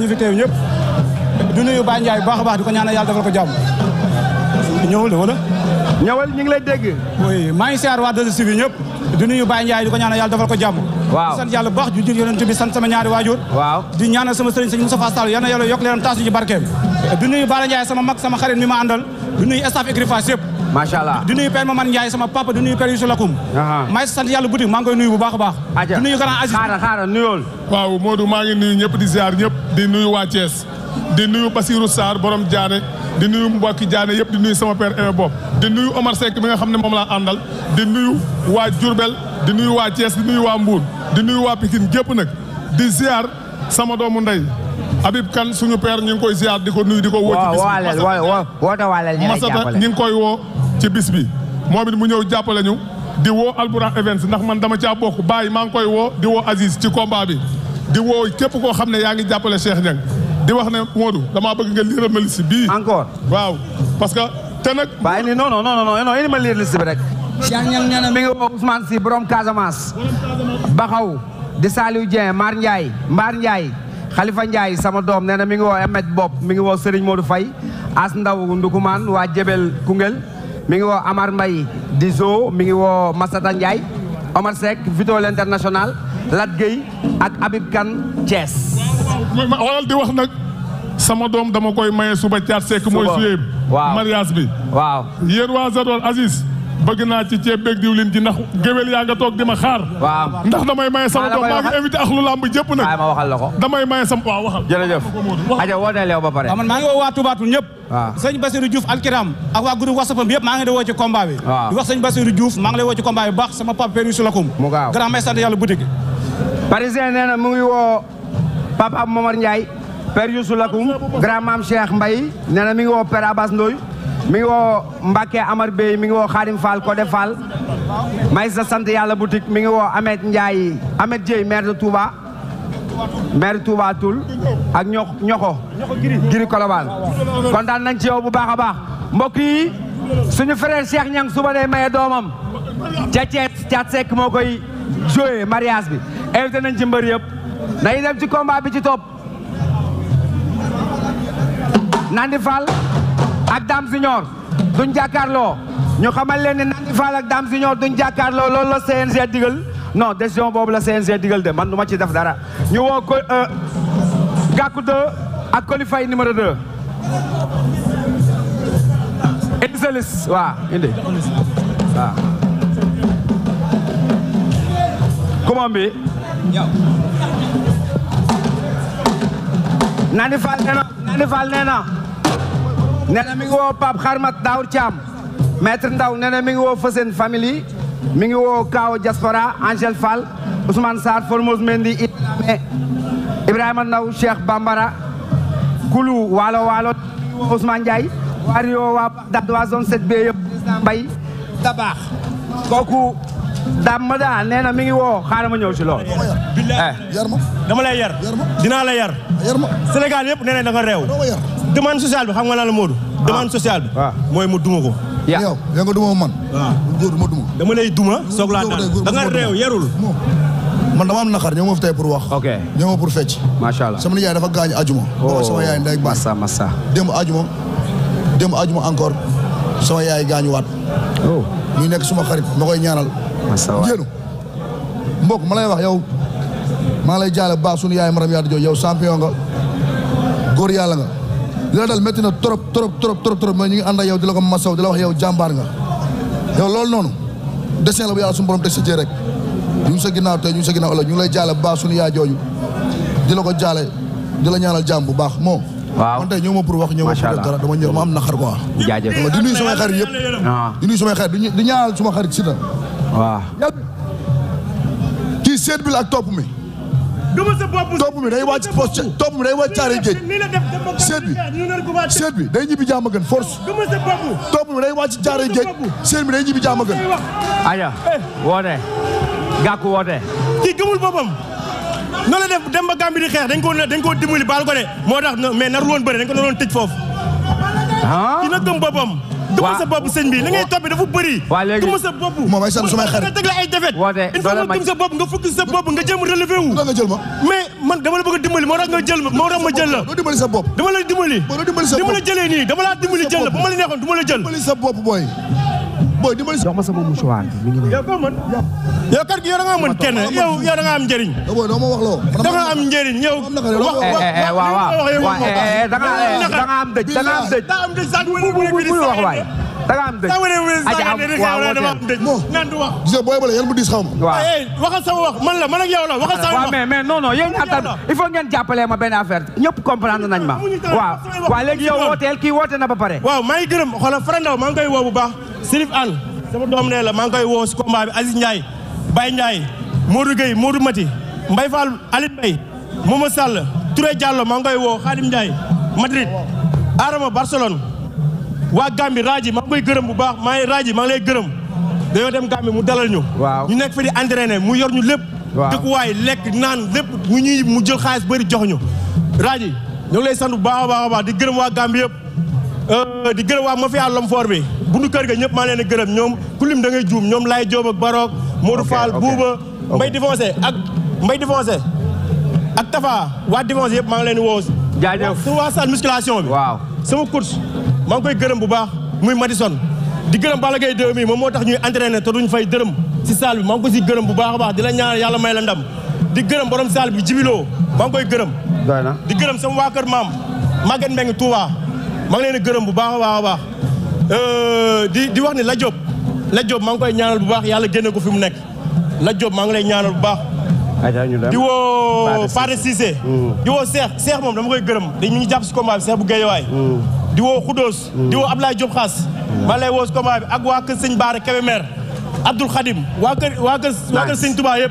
ñi fi teew ñëpp du nuyu Baye Ndiaye bu baax a baax di ko ñaanal yàlla defal ko jàmm ñëwul de wala ñëwal ñu ngi lay dégg oui maa ngi siyaar waa 2STV yi ñëpp du nuyu Baye Ndiaye di ko ñaanal yàlla defal ko jàmm waaw di sant yàlla bu baax ju jël yonent bi sant sama ñaari waajur waaw di ñaanal sama sëriñ sëñ Moustapha Sall yal na yàlla yokk leen taasu ci barkeem du nuyu Bala Ndiaye sama mag sama xarit mi ma àndal du nuyu staff écrifage yëpp macha allah du nuyu Père Mamane Ndiaye sama papa du nuyu Père Youssou Lakoum may sant yàlla boutique maa ngi koy nuyu bu baax a baax du nuyu grand Aziz xaaral nuyool waaw Modou maa ngi nuyu ñëpp di ziar ñëpp di nuyu waa Thiès di nuyu Basirou Sarr borom Diané di nuyu mbokki Diané yëpp di nuyu sama père Ewe Bopp di nuyu Omar Seck mi nga xam ne moom laa àndal di nuyu waa Diourbel di nuyu waa Thiès di nuyu waa Mbour di nuyu waa Pikine gépp nag di ziar sama doomu ndey Habib Kane suñu père ñu ngi koy ziar di ko nuyu di ko woo ci bis bi Masata ñu ngi koy woo ci bis bi moom it mu ñëw jàppale ñu di woo Albourakh Events ndax man dama caa bokk bàyyi maa ngi koy woo di woo Aziz ci combat bi di woo képp koo xam ne yaa ngi jàppale Cheikh Niang di wax ne Modou damaa bëgg nga liiral ma liste bii encore waaw parce que te nag bàyyi ni non ini ma liir liste bi rek Cheikh Niang nee na mi ngi woo Ousmane Sy borom Casamance Baxaw di Saliou Dieng Mar Ndiaye Khalifa Ndiaye sama doom nee na mi ngi woo Ahmed Bopp mi ngi woo Serigne Modou Faye As Ndaw Ndukumaan waa Jebel Koungheul mi ngi woo Amar Mbaye di Zo mi ngi woo Massata Ndiaye Omar Seck Vito l'International Lat Gueye ak Habib Kane Thiès xoolal di wax nag sama doom dama koy maye suba Thiat Seck mooy suyee mariage bi waaw yéen waa Zador Aziz bëgg naa ci ceeb beeg diwlin ji ndax géwél yaa nga toog di ma xaar waaw ndax damay maye sama doom maa ngi invité ak lu lamb jëpp nag ma waxal la ko damay maye sama waaw waxal jërëjëf aja wooteel yow ba pare man maa ngi woo waa Touba Toul ñëpp sëñ Bassirou Diouf Alkiram ak waa groupe WhatsApp bi yëpp maa ngi di woo ci combat bi di wax sëñ Bassirou Diouf maa ngi lay woo ci combat bi baax sama papa Père Youssou Lakoum grand may sant yàlla boutique parisien nee na mu ngi woo papa Momar Ndiaye Père Youssou Lakoum grand maam Cheikh Mbaye nee na mi ngi woo Père Abbas Ndoye mi ngi woo Mbacke Amar Bey mi ngi woo Khadim Fall Codé Fall may sa sant yàlla boutique mi ngi woo Ahmed Ndiaye Ahmed Dieye maire de Touba Toul ak ñoxo Giri Colobane kontaan nañ ci yow bu baax a baax mbokk yi suñu frère Cheikh Niang suba day maye doomam ca Thiès Thiat Seck moo koy joué mariage bi invité nañ ci mbër yëpp nañu dem ci combat bi ci topp Nandi Fall ak Dame Junior duñ jàkkaarloo ñu xamal leen ne Nandi Fall ak Dame Junior duñ jàkkaarloo loolu la CNG digal non décision boobu la CNG digal de man du ma ci def dara ñu woo ko Gakou 2 ak Coly Faye numéro 2 indi sa liste waaw indi waaw comment bi Nandi Fall nee na mi ngi woo Pape Kharmat Daour Thiam maître Ndaw nee na mi ngi woo Fassène famille mi ngi woo Kao Diaspora Angel Fall Ousmane Sarr Formose Mendy Ibrahima Ndaw Cheikh Bambara Koulou Waalo Ousmane Ndiaye waa Rio waa Bagdad waa zone 7B yëpp Mbaye Dabaax kooku Dame Mada nee na mi ngi woo xaaral ma ñëw si lool yar ma dama lay yar dinaa la yar Sénégal yëpp nee na da nga réew demande sociale bi xam nga lan la Modou demande sociale bi mooy mu duma ko yow nga duma man góor ma duma dama lay duma soog laa daan da nga réew yarul man dama am naqar ñëw ma fi tey pour wax ñëw ma pour fecc macha allah sama yaay dafa gaañu ajuma sama yaay ndey baay massa démb ajuma encore sama yaay gaañu waat muy nekk suma xarit ma koy ñaanal jéenu mbokk ma lay wax yow maa lay jaale baax sunu yaay maram yaatu jooju yow champion nga góor yàlla nga li la dal métti na trop mais ñu ngi ànd ak yow di la ko masaw di la wax yow jàmbaar nga yow loolu noonu dessin la bu yàlla suñu borom teg sa jë rek ñu ngi sa ginnaaw tey ñu ngi sa ginnaaw ëllëg ñu ngi lay jaale baax sunu yaay jooju di la ko jaale di la ñaanal jàmm bu baax moo man tey ñëw ma pour wax ñëw ma pour dara dama ñëw ma am naqar quoi di nuyu samay xarit yëpp di nuyu samay xarit di ñaanal suma xarit si waaw kii seet bi la ak topp mi topp mi day wàcc poste topp mi day wàcc caare géej seet bi day ñibbi jaam a gën force topp mi day wàcc caare géej seet bi day ñibbi jaam a gën aja woote Gakou woote kii gëmul boppam noonu la def dem ba Gambie di xeex dañ koo dimbali baal ko de moo tax mais narul woon bëri dañ ko doon tëj foofu kii na gëm boppam gëmal sa bopp sëñ bi li ngay toppee dafa bëri. waaw léegi gëmal sa bopp. moom ay sant sumay xarit nga teg la ay defet. woote il faut nga gëm sa bopp nga focus sa bopp nga jéem a relevé wu. nga jël ma. mais man dama la bëgg a dimbali moo tax nga jël ma moo tax ma jël la. doo dimbali sa bopp. dama la dimbali. dama la jëlee nii dama la dimbali jël la bu ma la neexoon du ma la jël. dimbali sa bopp booy. booy dimbali sa. jox ma sama mouchoir mi ngi nii. yow koo mën. yow kat yow da ngaa mën kenn yow da nga am njëriñ. booy doo ma wax loo. da nga am njëriñ yow. da nga am dëj da nga am dëj. daa am dëj sax bu wax waay. da nga am dëj. gis nga booy bale yan bu diis xaw ma. waaw waxal sama wax man la man ak yow la waxal sama wax. mais non non yéen ñaar tam il faut ngeen jàppale ma benn affaire ñëpp comprendre nañ ma. waaw léegi yow wooteel kii woote na ba pare. waaw maa ngi gërëm xoolal Farandaw maa ngi koy woo bu baax. Sirif Anne sama doom nee la maa ngi koy woo si combat bi Aziz Ndiaye Baye Ndiaye Modou Gueye Modou Mati Mbaye Fall Aline Mbaye Momo Sall Touré Diallo maa ngi koy woo Khadim Ndiaye Madrid Adama Barcelone waa Gambie Raji maa ngi koy gërëm bu baax Raji maa ngi lay gërëm dañoo dem Gambie mu dalal ñu. waaw ñu nekk fi di entraîné mu yor ñu lépp. waaw dëkkuwaay lekk naan lépp mu jël xaalis bëri jox ñu. Raji ñu ngi lay sant bu baax a baax di gërëm waa Gambie yëpp di gërëm waa mafia Lomfor bi bundu kër ga ñëpp maa leen di gërëm ñoom ku lim da ngay juum ñoom Laye Diop ak Barok Modou Fall Bouba Mbaye Difoncé ak Tafa waa Difoncé yëpp maa ngi leen di woo. jaajëf su waa salle musculation bi. waaw sama coach maa ngi koy gërëm bu baax muy Madison di gërëm Balla Gaye 2 mi moom moo tax ñuy entraîné te duñ fay dërëm si salle bi maa ngi ko si gërëm bu baax a baax di la ñaan yàlla may la ndam di gërëm borom salle bi Jibiloo maa ngi koy gërëm. doy na di gërëm sama waa kër maam Maguette Mbengue Touba maa ngi leen di gërëm bu baax a baax a baax di wax ni Lat Diop maa ngi koy ñaanal bu baax yàlla génne ko fi mu nekk Lat Diop maa ngi lay ñaanal bu baax. di woo Fade Cissé di woo Cheikh moom dama koy gërëm dañ ñu ngi jàpp si combat bi Cheikh bu Guédiawaye di woo Khoudos di woo Ablaye Diop Xaas maa lay woo si combat bi ak waa kër sëñ Baara Kébémer Abdoul Khadim waa kër sëñ Touba yëpp